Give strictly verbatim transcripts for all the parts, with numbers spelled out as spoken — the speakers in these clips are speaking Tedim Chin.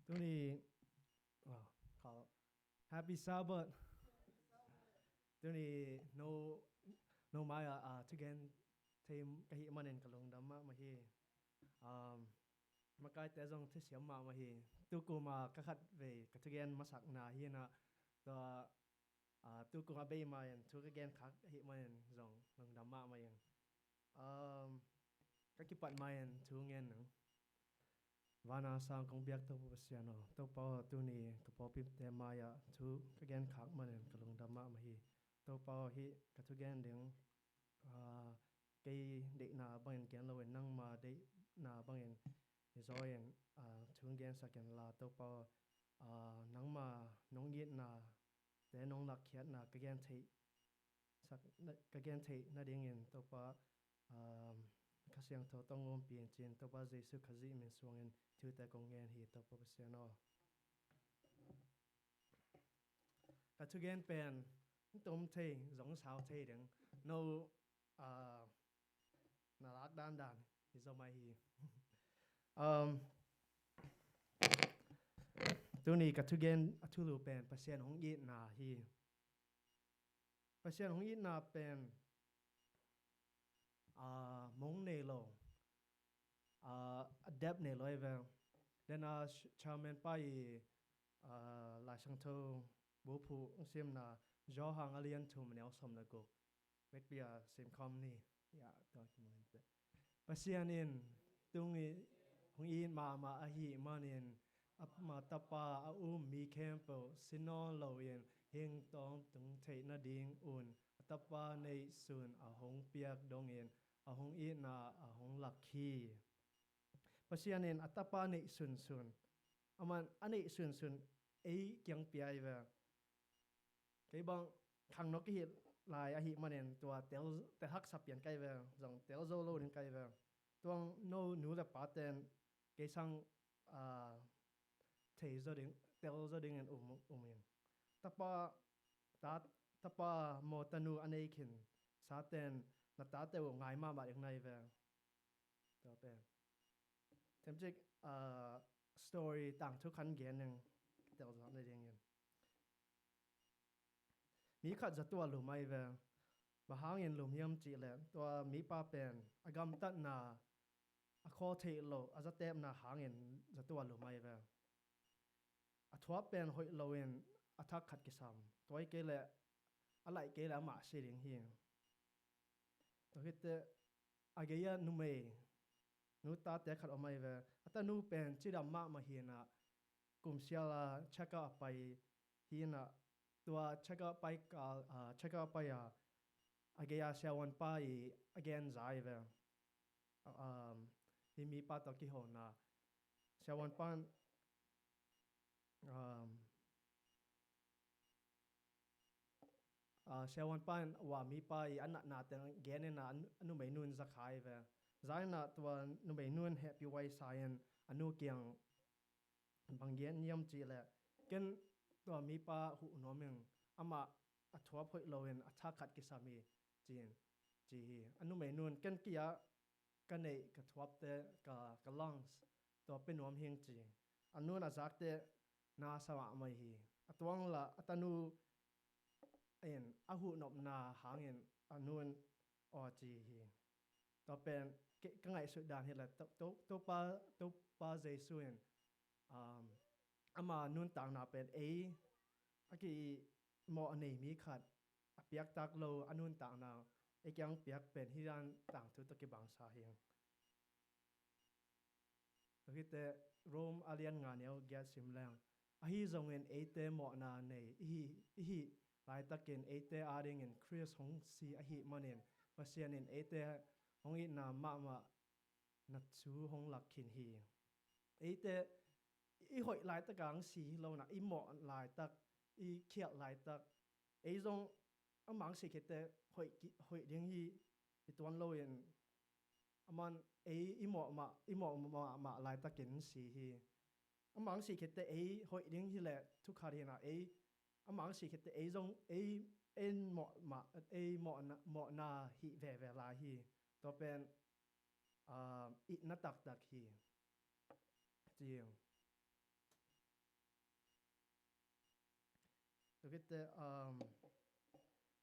Tuni, ah, khal. Happy Sabbath. Tuni no, no mai a, ah, thugen thei ka hih manin ka lungdam mahmah hi. Um, makaite zong thusiam mahmah hi. Tukum a ka khat vei ka thugen masakna hi na, tua, ah, tukum a bei mai in thu ka gen khak ahih manin zong lungdam mahmah ing. Um, ka kipat mai in thu ngen ning. Vana sang kong biak Topa Pasian aw, Topa aw, tuni ka pawlpite mai-ah thu ka gen khak manin ka lungdam mahmah hi. Topa aw, hih ka thugen ding, ah, kei deihna bangin gen loin nangma deihna bangin i zaw in, ah, thu gensak in la, Topa aw, ah, nangma nong itna te nong lakkhiatna ka gen theih sak, na, ka gen theih nadingin Topa, um, Kha Siangtho tawh hong ompih in ci-in Topa Jesu Khazih min suangin thute kong ngen hi, Topa Pasian aw. Ka thugen pen hong tom thei, zong sau thei ding. No, ah, na lak dandan hi zaw mai hi. Um, tuni ka thugen a thulu pen Pasian hong itna hi. Pasian hong itna pen, ah, mong nei lo, ah, a depth nei lo hi ve. Den a ch-, chairman pa i, ah, Lai Siangtho bu phuh hong simna Johan a lian thum a neu sawm le guk. Vekpi a sim khawm ni. Ya, tua kimu hinteh. Pasian in tung i, hong it mahmah ahih manin, ama Tapa a um mi khempeuh si nawn loin hing tawntung theih nadingun a Tapa neihsun a hong piak dongin a hong itna a hong lak hi. Pasian in a Tapa neihsun sun, aman a neihsun sun ei kiang pia hi ve. Kei bang khangno ka hih lai ahih manin tua tel, tel haksa pian ka hi ve, zong tel zo lo ding ka hi ve. Tua hang no nu le pate'n kei sang, ah, thei zaw ding, tel zaw dingin um, um in. Tapa, ta, tapa maw tanu a nei khin sate'n na tate uh ngai mahmah ding na hi ve. Tua pen. Themcik, ah, story tangthu khat gen ning, tel zawh nadingin. Mi khat zatuah lum ahi ve. Bang hangin lum hiam cih leh, tua mipa pen a gamtatna a khawl theih loh a zatepna hangin zatuah lum ahi ve. A thuap pen hoih loin a thak khat kisam. Tua hi kei leh, a laih kei leh amah si ding hi. Tua hi teh, a gei-ah numei, nu tate khat om ahi ve. A tanu pen cidam mahmah hi na, kum sial a check up a pai hi na, tua check up pai kal, ah, check up pai a, a gei-ah siavuanpa i a gen za hi ve. Ah, um, hih mipa tawh kihona. Siavuanpa in, um, ah, siavuanpa in ua mipa i a natna teng gen in a, a numei nu in za kha hi ve. Za in a tua numei nu in hehpih huai sa in a nu kiang bang gen hiam cih leh, ken tua mipa huh nuam ing, amah a thuap hoih loin a thak khat kisam hi, ci-in, ci hi. A numei nu in ken kei-ah ka neih, ka thuapte, ka, ka lungs, tua pia nuam hing ci. A nu in a zakte na sa mahmah hi. A tuang lah a tanu in a huhnopna hangin a nu in aw ci hi. Tua pen ke-, ka ngaihsut dan hi leh, to, to, Topa, Topa Jesu in, um, ama nuntakna pen ei a kimawh a nei mi khat a piaktak lo a nuntakna ei kiang piak pen hih dan tangthu tawh kibangsa hi. Tua hi teh Rome a lian nga neu giat sim leng. Ahi zongin eite mawhna nei i hi, i hih laitakin eite adingin Khrist hong si ahih manin Pasian in eite hong itna mahmah na thu hong lak khin hi. Eite i hoih laitak a hong si hi lo na, i mawh laitak, i khialh laitak, ei zong amah hong si khit teh hoih ki-, hoih ding hi, hi tuan loin, aman ei i mawh mah, i mawh mah, mah laitakin si hi. Amah hong si khit teh ei hoih ding hi leh thu khat hi na, ei amah hong si khit teh ei zong, ei, ei mawh mah, ei mawhna, mawhna hih veve lai hi. Tua pen, ah, itna taktak hi. Ci. Te, um,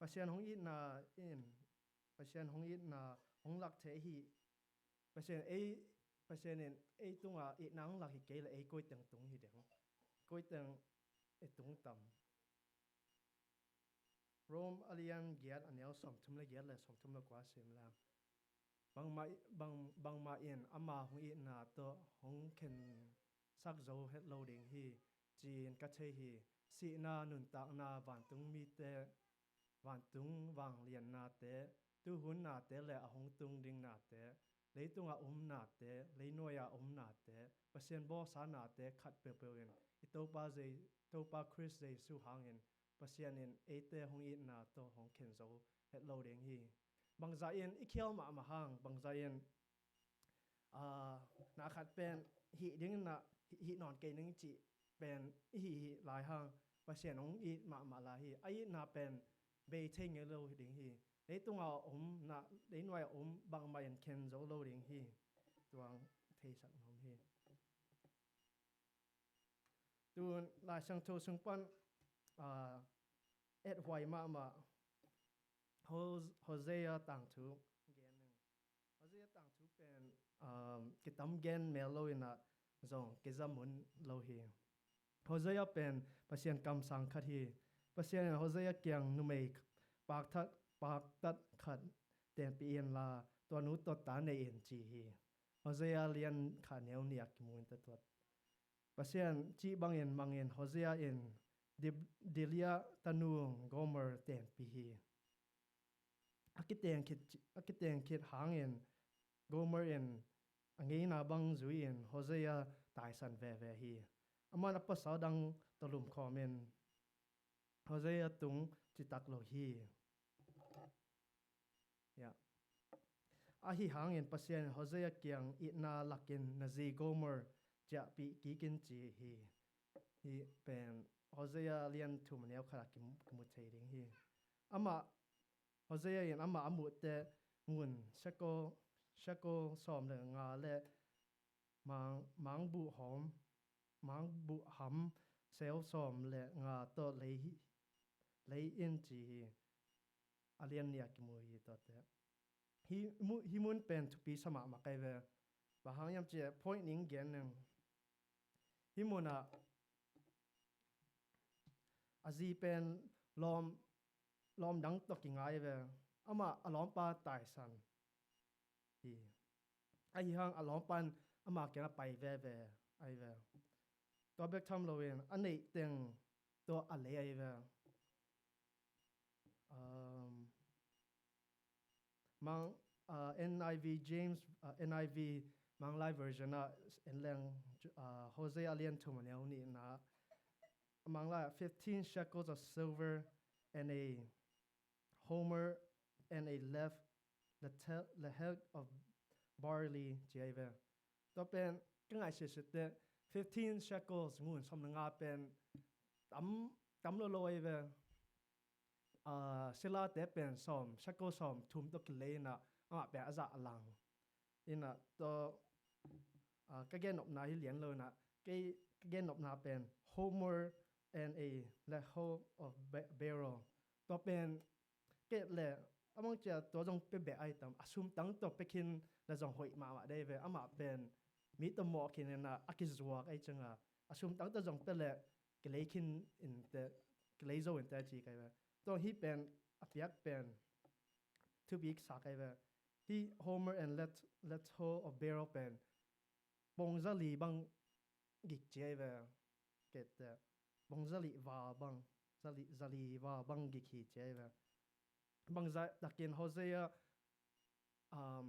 Pasian hong itna in, Pasian hong itna hong lak thei hi. Pasian ei, Pasian in ei tungah itna hong lak hi kei le ei koi teng tung hi ding. Koi teng i tung tam. Rome a lian giat a neu sawmthum le giat le sawmthum le kua sim la. Bangmah, bang, bangmah in ama hong itna tawh hong khensak zo het lo ding hi, ci-in ka thei hi. Sihna, nuntakna, vantung mite, vantung vangliannate, tuhun nate le a hong tung ding nate, leitungah um nate, leinuai-ah um nate, Pasian bawlsa nate khat peuhpeuh in i Topa, Topa Khrist Jesu hangin Pasian in eite hong itna tawh hong khen zo het lo ding hi. Bangzah in i khial mahmah hang, bangzah in, aa, na khat pen hih ding na, hih nawn kei ning cih pen i hih hih lai hang, Pasian hong it mahmah lai hi. A itna pen bei thei ngei lo ding hi. Leitungah om na, leinuai-ah om bangmah in khen zo lo ding hi. Tuang theisak nuam hi. Tun Lai Siangtho sung pan, aa, ethuai mahmah Ho-, Hosea tangthu gen ning. Hosea tangthu pen, um, kitam gen mel lo in ah zong kiza mun lo hi. Hosea pen Pasian kamsang khat hi. Pasian in Hosea kiang numei paktat, paktat khat tenpih in la, tua nu tawh ta nei in ci hi. Hosea lian khat neu nih ah kimu in ta tuat. Pasian cih bangin mangin Hosea in Dib-, Diblaim tanu Gomer tenpih hi. A kiteng khit, a kiteng khit hangin Gomer in a ngeina bang zui-in Hosea taisan veve hi. Aman a pasal dang tawh lumkhawm in Hosea tung citak lo hi. Ya. Ahi hangin Pasian in Hosea kiang itna lakin na zi Gomer ciahpih kik in ci hi. Hih pen Hosea lian thum a neu khat ah kimu, kimu thei ding hi. Amah, Hosea in amah a muhte ngun shekel, shekel sawm le nga le mang, mangbuh hawm, mangbuh ham seu sawm le nga tawh lei hi, lei in ci hi. A lian nih ah kimu hi tuate. Hih mu-, hih mun pen thupi sa mahmah kei ve. Bang hang hiam cih leh point ning gen ning. Hih munah a zi pen lawm, lawm dang tawh kingai ve. Amah a lawmpa taisan hi. Ahi hang a lawmpa in ama kiangah pai veve ahi ve. Tua bek tham loin a neih teng tawh a lei ahi ve. Um, Mang, uh, N I V James, uh, N I V Manglai version ah en leng, uh, Hosea lian thum a neu nihna. Manglai ah, fifteen shekels of silver and a homer and a left the te-, the head of barley ci ahi ve. Tua pen ka ngaihsiatsiat teh fifteen shekels ngun sawm le nga pen tam, tam lo lo ahi ve. Ah, silate pen sawm, shekel sawm thum tawh kilei in ah amah pen a zah a lang. In ah tua, ah, ka gennopna hi lian lo in ah kei ka gennopna pen homer and a left hoe of ba-, barrel. Tua pen kei le a mang cia tua zong pia beh ahi tam, a sum tang tawh pia khin le zong hoih mahmah dei ve. Amah pen mi tawh mawh khin in ah a kizuak ahi cianga a sum tang tawh zong pia le kilei khin in teh, kilei zo in teh a ci kai ve. Tua hih pen a piak pen thupi kisa kai ve. Hih homer and left, left hoe of barrel pen pong zali bang gik ci ahi ve. Kei teh pong zali va bang, zali, zali va bang gik hi ci ahi ve. Bangzah takin Hosea, um,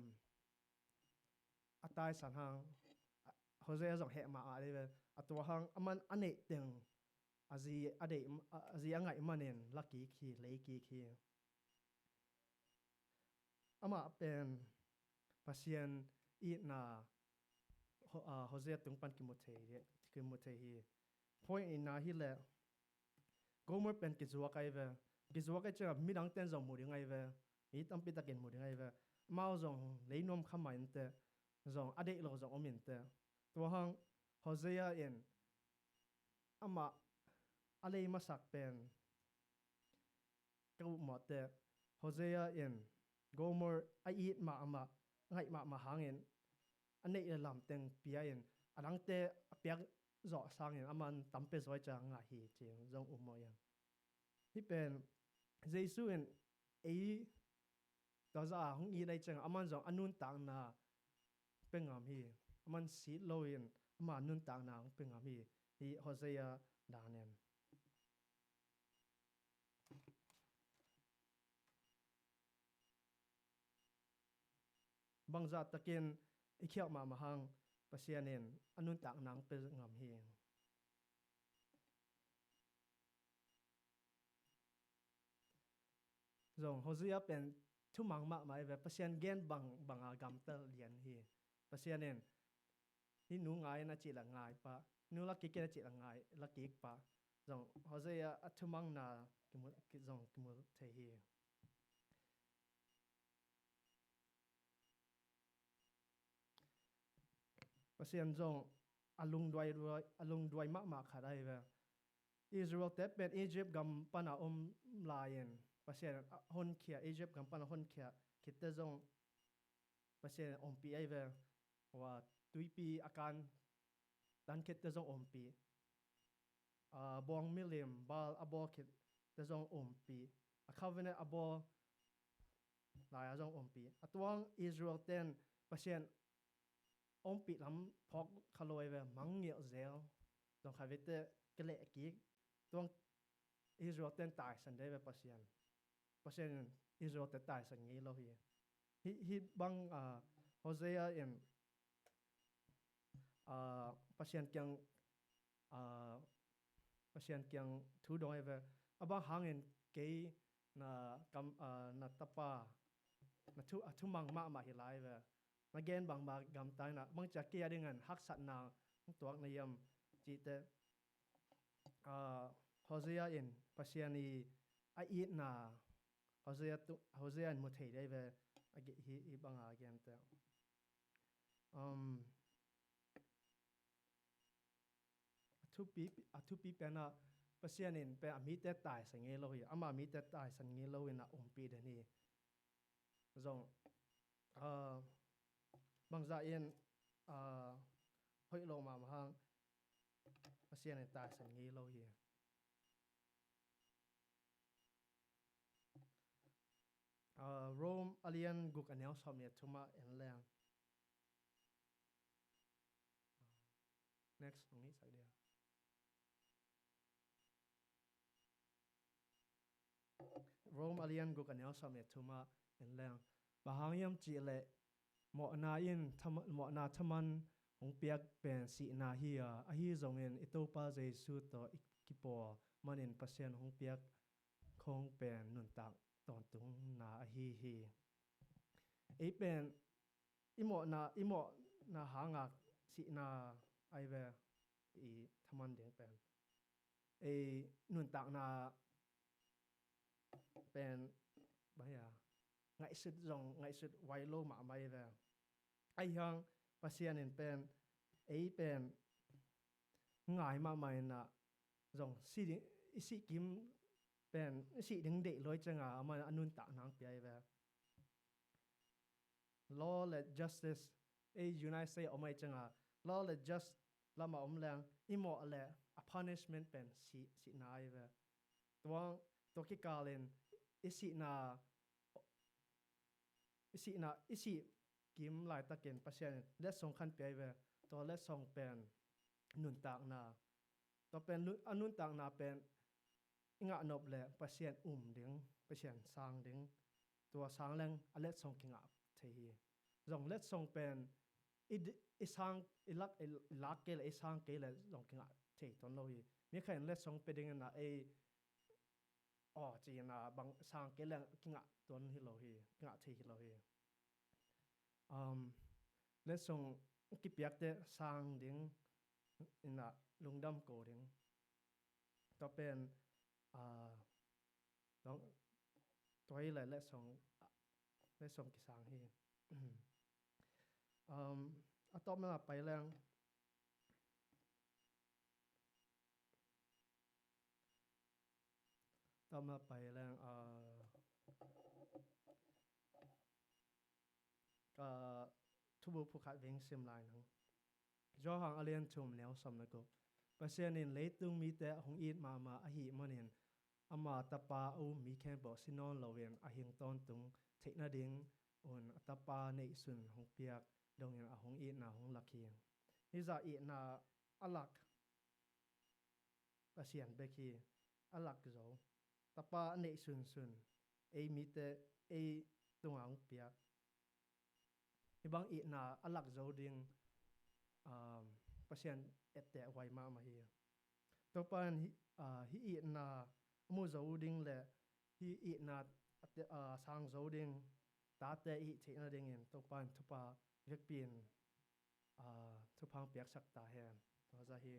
a taisan hang, a, Hosea zong heh mahmah dei ve. A tua hang aman a neih teng a zi a deih, a, a zi a ngaih manin la kik hi, lei kik hi. Amah pen Pasian itna Ho-, ah, Hosea tung pan kimu thei, kimu thei hi. Point nihna hi leh Gomer pen kizuak ahi ve. Kizuak ahi ciangah midang ten zong mu ding ahi ve. Mi tampi takin mu ding ahi ve. Amau zong lei nuam kha mah in teh, zong a deih lo zong om in teh. Tua hang Hosea in amah a lei masak pen ka upmawh teh, Hosea in Gomer a it mahmah, a ngaih mahmah hangin a neih le lam teng pia in, a dangte a piak zawh sangin aman tam pia zaw hi ciang ngah hi ci-in zong upmawh ing. Hih pen Jesu in ei tua zah a hong it ahih ciangin aman zong a nuntakna pia ngam hi. Aman sit loin ama nuntakna hong pia ngam hi. Hih Hosea dan in bangzah takin i khialh mahmah hang Pasian in a nuntakna hong pia ngam hi. Zong Hosea pen thumang mahmah hi ve, Pasian gen bang banga gamta lian hi. Pasian in hih nu ngai in a cih leh ngai pah, nu la kik in a cih leh ngai, la kik pah. Zong Hosea a thumangna kimu, ki, zong kimu thei hi. Pasian zong a lungduai, a lungduai mahmah khat ahi ve. Israel-te pen Egypt gam pana om lai-in Pasian a honkhia, Egypt gam pana honkhia khit teh zong Pasian in ompih ahi ve. Tua tuipi a kan tan khit teh zong ompih. A, bawng milim Baal a bawl khit teh zong ompih. A covenant a bawl lai-a zong ompih. A tuang Israel-ten Pasian ompih lam phawk kha lo ahi ve, mangngilh zel. Zong khat vei teh kileh kik. Tuang Israel-ten taisan ding ahi ve Pasian. Pasian in Israel-te taisan ngei lo hi. Hih, hih bang, ah, Hosea in, ah, Pasian kiang, ah, Pasian kiang thu dong ahi ve. A bang hangin kei na kam, ah, na tapa, na thu, a thumang mahmah hi lai ve. Na gen bangmah gamta in a, bangci a kei a dingin haksatna hong tuak na hiam cih teh, ah, Hosea in Pasian i a itna, Hosea tu, Hosea in mu thei ding ahi ve, a ge, hih, hih banga a gente. Um, a thupi, a thupi pen ah Pasian in pen a mite taisan ngei lo hi, ama mite taisan ngei lo in a ompih den hi. Zong, ah, bangzah in, ah, hoih lo mahmah hang Pasian in taisan ngei lo hi. Ah, Rome a lian guk a neu sawm le thum ah en leng. Next, hong hih sak dia. Rome a lian guk a neu sawm le thum ah en leng. Bang hang hiam cih leh mawhna in tham-, mawhna thaman hong piak pen sihna hi a, ahi zongin i Topa Jesu tawh i kipawl manin Pasian hong piak khong pen nuntak tawntungna ahi hi. Ei pen i mawhna, i mawhna hanga sihna ahi ve, i thaman ding pen. Ei nuntakna pen, bang hia, ngaihsut zong, ngaihsut huai lo mahmah ahi ve. Ahi hang Pasian in pen, ei pen, ngai mahmah in a, zong si ding, i sih kim pen, i sih ding deih lo ahih cianga, amah a nuntakna hong pia ahi ve. Law le justice, ei United States om ahih cianga, law le just lamah om leng, i mawh le a punishment pen si, sihna ahi ve. Tua, tua kikal in, i sihna, i sihna, i sih kim laitakin Pasian in letsong khat pia ahi ve. Tua letsong pen nuntakna. Tua pen nu-, a nuntakna pen i ngah nop le Pasian um ding, Pasian sang ding. Tua sang leng a letsong kingah thei hi. Zong letsong pen i di-, i sang, i lak, i lak kei le, i sang kei le zong kingah thei tuan lo hi. Mi khat in letsong pia dingin a ei aw, ci-in a bang sang kei leng kingah tuan hi lo hi, kingah thei hi lo hi. Um, letsong kipiak teh sang ding in a lungdam ko ding. Tua pen, ah, dong, tua hi le letsong, letsong kisang hi. Um, a tawpna pai leng. Tawpna pai leng, ah, ah, thubu phukhat veng sim lai nang. Johan a lian thum neu sawm le guk. Pasian in leitung mite a hong it mahmah ahih manin ama Tapa a um mi khempeuh si nawn loin a hing tawntung theih nading un a Tapa neihsun hong piak dongin a hong itna hong lak hi. Hih zah itna a lak Pasian bek hi, a lak zo. Tapa a neih sunsun, ei mite, ei tunga hong piak. Hih bang itna a lak zo ding, um, Pasian etteh huai mahmah hi. Topa in hih, ah, hih itna a mu zo ding le hih itna a te-, ah, sang zo ding, tate i hih theih nadingin Topa in thupha vekpi in, ah, thupha hong piaksak ta hen. Tua zah hi.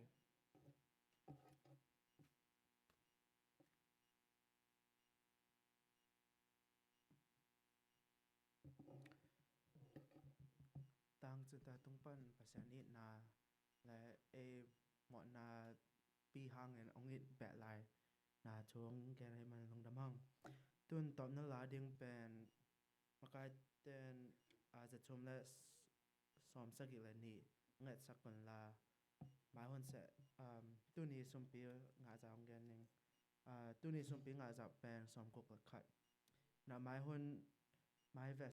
Tangcin ta tung pan Pasian itna le ei mawhna pi hangin hong it beh lai na thu hong gen ahih man lungdam hang. Tun tawpna la ding pen Makai ten, ah, za thum le s-, sawm sagih le nih ngetsak un la. Mai hun seh, um, tuni sumpi ngah zah hong gen ning. Ah, tuni sumpi ngah zah pen sawm guk le khat. Na mai hun, mai ve